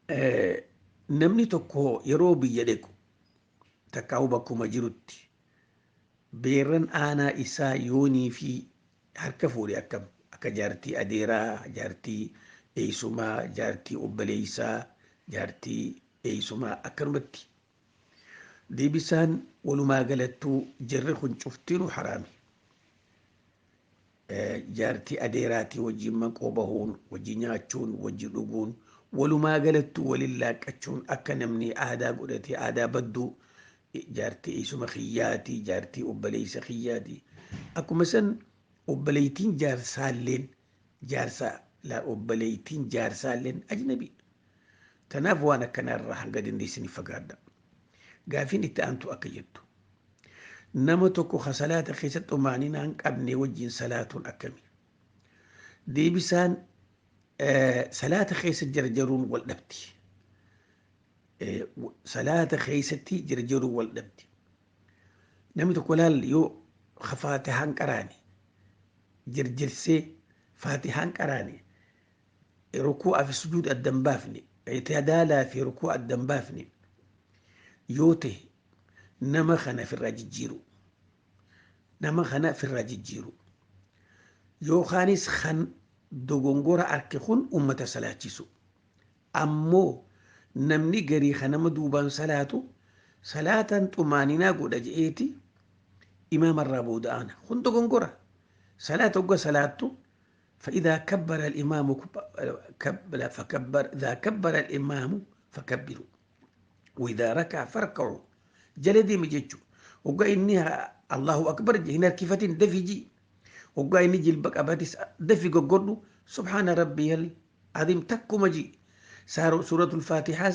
Namni tokko yeroo biyya dhequ takkaa'u bakkuma jirutti beerran aanaa isaa yoonii fi harka fuudhe akkam akka jaartii adeeraa, jaartii eeysumaa, jaartii obboleessaa, jaartii eeysumaa akkanumatti. Deebisaan walumaa galattuu jarri kun cuftinuu haraami. Jaartii adeeraatii wajjin maqoo bahuun, wajjin nyaachuun, wajjin dhuguun, walumaa galattuu waliin laaqqachuun akka namni aadaa godhatee aadaa badduu jaartii eeysuma kiyyaatii, jaartii obboleessa kiyyaatii. Akkuma san obboleettiin jaarsaalleen jaarsaa obboleettiin jaarsaalleen ajnabi. Tanaaf waan akkanaarraa hanga dandeessanii fagaadha. Gaafiin itti aantu akka jettu. Nama tokko ka salaata keessatti xumaaninaa hin qabne wajjin salaatuun akkami? Deebisaan salaata keessa jarjaruun wal dhabdi. Salaata keessatti jarjaruun wal dhabdi. Namni tokko laal yoo ka faatihaan qaraane jarjarsee faatihaan qaraane rukuu'aa fi sujuuda adda hin baafne i'tidaalaa fi rukuu adda hin baafne yoo ta'e nama kana ofirraa jijjiiru. Nama kana ofirraa jijjiiru. Yookaanis kan dogongora arke kun ummata salaachisu. Ammoo namni garii kan nama duubaan salaatu salaataan xumaaninaa godha je'eeti imaamarraa booda aana. Kun dogongora. Salaata hogga salaattu فإذا كبر الإمام فكبر إذا كبر الإمام فكبروا وإذا ركع فاركعوا جلدي مجتشو وقا إني الله أكبر هنا كيفتين دفجي وقا إني جلبك أباتيس دفي قردو سبحان ربي العظيم تكو مجي سورة الفاتحة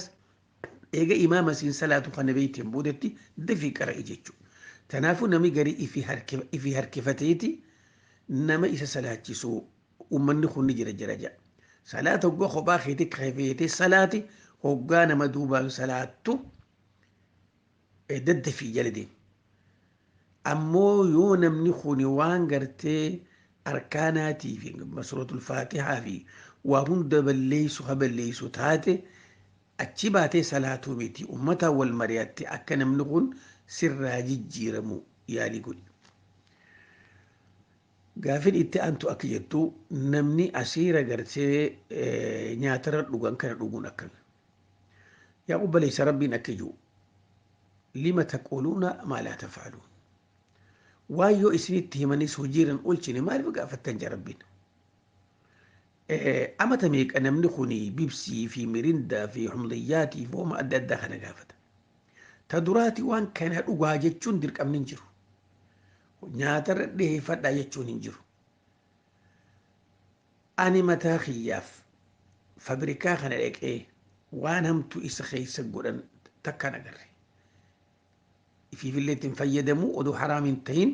إيجا إمام سين صلاة خنبيتين بودتي دفي قرأ جتشو تنافو نمي قري إفي هركفتيتي نما إسا صلاة ummanni kun ni jira jira jedha. Salaata hoggaa kophaa keetii kafeetee salaati hoggaa nama duubaan salaattu daddafii jala deemu. Ammoo yoo namni kun waan gartee arkaanaatii fi suratul faatihaa fi waa hunda balleessu ha balleessu taate achi baatee salaatuu miti ummata wal mari'atte akka namni kun sirraa jijjiiramu yaalii godhi. Gaafin itti aantu akka jettu namni asiira gartee nyaatarra dhugan kana dhuguun akkami. Yaa obboleessa rabbiin akka jiru lima taquluuna maa laa taf'aluun. Waan yoo isinitti himanis hojiirran oolchine maaliif gaafattan jaa rabbiin. Amata meeqa namni kun bibsii fi mirindaa fi humdiyyaatii fi hooma adda addaa kana gaafata. Ta duraati waan kana dhugaa jechuun dirqamni hin jiru. Nyaatarra dhiyeeffadhaa jechuun hin jiru. Ani mataa kiyyaaf fabrikaa kana dhaqee waan hamtuu isa keessa godhan takkaan agarre. Ifiifillee ittiin fayyadamu oduu haraam hin ta'in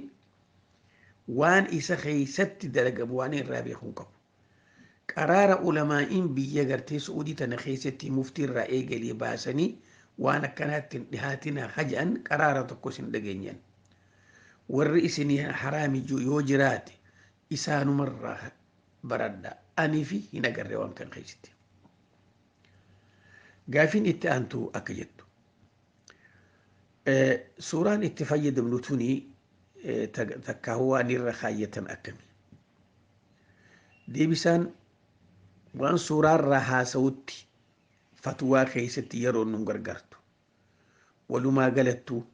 waan isa keessatti dalagamu waan irraa beekuu qabu. Qaraara ulamaa'iin biyya gartee Su'uudii tana keessatti muftii irraa eegalee baasanii waan akkanaatti hin dhihaatina haja'an qaraara tokko isin dhageenyan. Warri isinii haraami yoo jiraate isaanumarraa baradha. Anii fi hin agarre waan kan keessatti. Gaafiin itti aantu akka jettu. Suuraan itti fayyadamnu tuni takkaa waan irra kaayyatan akkami. Deebisaan waan suuraarraa haasawutti fatwaa keessatti yeroo nu gargaartu. Walumaa galattuu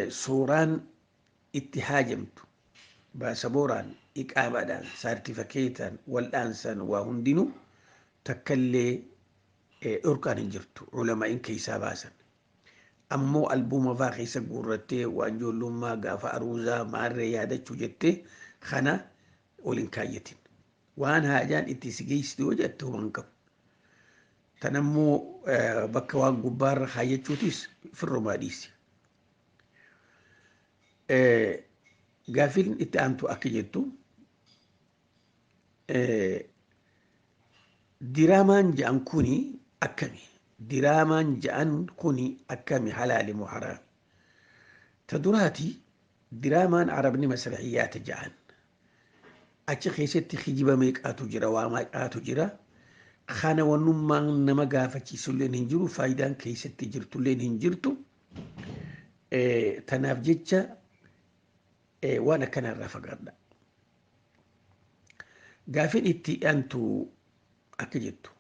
suuraan itti haajamtu baasabooraan, iqaamaadhaan, saartifikeetaan, waldhaansaan waa hundinuu takkallee dhorkaan hin jirtu ulamaa'iin keessaa baasan. Ammoo albuuma faa keessa guurrattee waan ijoollummaa gaafa aruuzaa maarree yaadachuu jettee kana ol hin kaayyatin. Waan haajaan itti si geessitu yoo jette homa hin qabu. Tanammoo bakka waan gubbaarra kaayyachuutis firrumaa dhiisi. Gaafiin itti aantu akka jettu diraamaan ja'an kuni akkami? Diraamaan ja'an kuni akkami halaali moo haraami? Ta duraati diraamaan arabni masrahiyyaata ja'an. Achi keessatti kijiba meeqaatu jira waa meeqaatu jira. Kana wannummaan nama gaafachiisulleen hin jiru, faayidaan keessatti jirtulleen hin jirtu. Tanaaf jecha waan akkanarraa fagaadha. Gaafiin itti aantu akka jettu,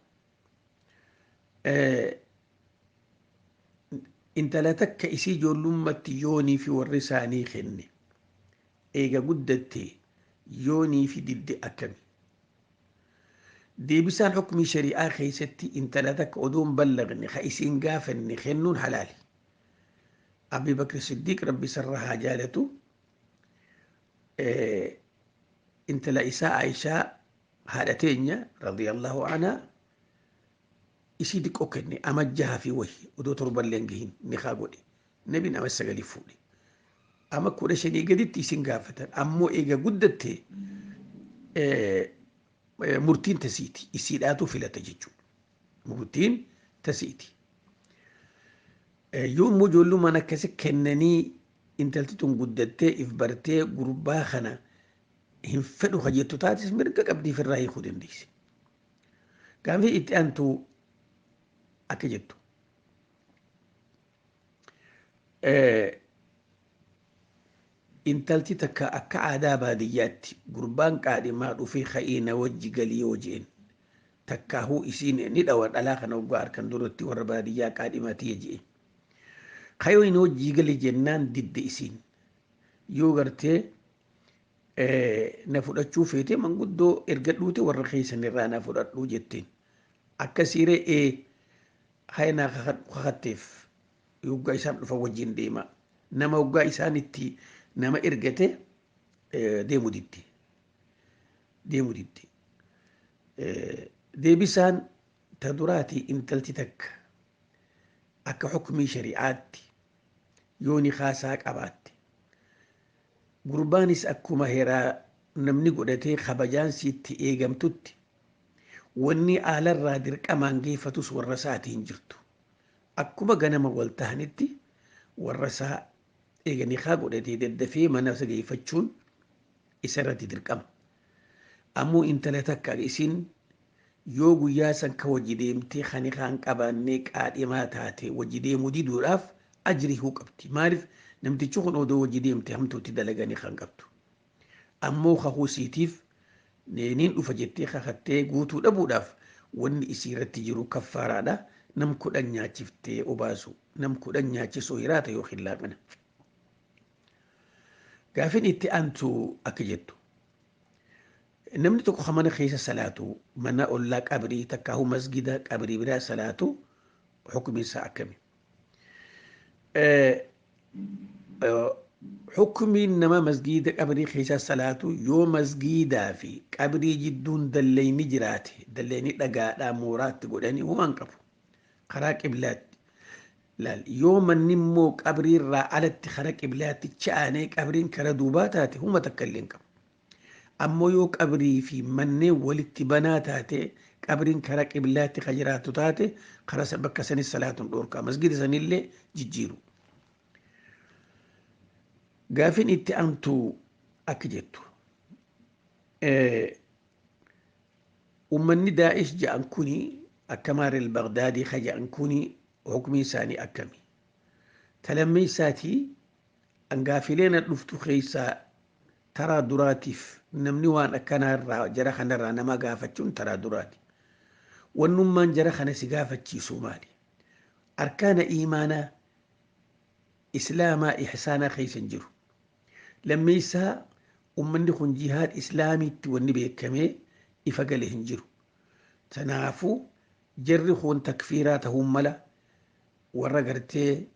intala takka isii ijoollummaatti yoonii fi warri isaanii kenne, eega guddatte yoonii fi didde akkami? Deebisaan hukmii shari'aa keessatti intala takka odoo hin ballagne ka isiin gaafanne kennuun halaali. Abi Bakr Siddiq, Rabbi isarraa haa jaalatu, intala isaa Aishaa haadha teenya radiyallahu anhaa isii xiqqoo kenne, ama 6 fi wahi odoo torballee hin gahin nikaa godhe. Nabiin ama 9 fuudhe. Ama 15 gaditti isin gaafatan, ammoo eega guddatte murtiin tasiiti, isiidhaatu filata jechuudha. Murtiin tasiiti. Yoo immoo ijoollummaan akkasi kennanii intalti tun guddattee if bartee gurbaa kana hin fedhu ka jettu taatis, mirga qabdii ofirraa hiikuu dandeessi. Gaafii itti aantu akka jettu, intalti takka akka aadaa baadiyyaatti gurbaan qaadhimaa dhufee ka'ii na wajji galii yoo jeen, takkaahuu isiin ni dhawa dhalaa kana waggaa harkan duratti warra baadiyyaa qaadhimaa tiyya jee. Kayoo na wajjii gali jennaan didde isiin. Yoo gartee na fudhachuu feete manguddoo ergadhuuti warra keessan irraa na fudhadhuu jetteen. Akkasiiree ee haya naa kakatteef yoggaa isaan dhufan wajjin deema. Nama waggaa isaan itti nama ergate deemu didde. Deemu didde. Deebisaan ta duraati, intalti takka akka hukmii shari'aatti yoo nikaasaa qabaatte, gurbaanis akkuma heeraa namni godhatee kabajaan siitti eegamtutti, wanni aalarraa dirqamaan geeffatus warra isaatii hin jirtu. Akkuma ganama wal tahanitti warra isaa eega nikaa godhatee daddafee mana isa geeffachuun isa irratti dirqama. Ammoo intala takka isin yoo guyyaa san ka wajji deemtee kan nikaa hin qabaannee qaadhimaa taate wajji deemuu diduudhaaf ajrii huu qabdi. Maaliif namtichi kun odoo wajji deemte hamtuutti dalaganii kan qabdu. Ammoo kakuu siitiif niin dhufa jettee kakattee guutuu dhabuudhaaf wanni isii irratti jiru kaffaaraadha. Nam 10 nyaachiftee obaasu. Nam 10 nyaachisuu hiraata yookiin laaqana. Gaafiin itti aantu akka jettu, namni tokko mana keessa salaatu, mana ollaa qabrii takkaahu masgida qabrii biraa salaatu, hukumiin isaa akkami? Hukumiin nama masgiida qabrii keessa salaatu, yoo masgiidaa fi qabrii jidduun dalleyni jiraate, dalleyni dhagaadhaa mooraatti godhanii, humaan qabu. Karaa qiblaatti laal, yoo manni immoo qabrii irraa alatti karaa qiblaatti cha'anee qabriin kara duubaa taate, huma takka illee hin qabu. Ammoo yoo qabrii fi manneen walitti banaa taate, qabriin karaa qiblaatti ka jiraattu taate, karaa bakka sanis salaatuun dhoorkaa, masgida sanillee jijjiiru. Gaafiin itti aantu akka jettu, uummanni Daa'ish jedhan kuni akka Maarel Bagdaadii ka jedhan kuni hukumiin isaanii akkami? Talammeessaatii gaafilee na dhuftu keessaa taraa duraatiif namni waan akkanaarraa jara kanarraa nama gaafachuun taraa duraati. Wannummaan jara kana si gaafachiisu maali? Arkaana iimaanaa islaamaa ihsaanaa keessa hin jiru. Lammeessaa, uummanni kun jihaad islaamiitti wanni beekamee ifa gale hin jiru. Kanaafuu jarri kun takfiiraa ta'uun mala, warra gartee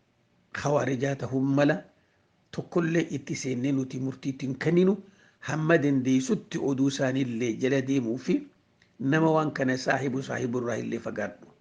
khawaarijaa ta'uun mala, tokkollee itti seennee nuti murtiitti hin kenninu. Hamma dandeessutti oduu isaaniillee jala deemuu fi nama waan kana saahibu saahiburraa illee fagaadhu.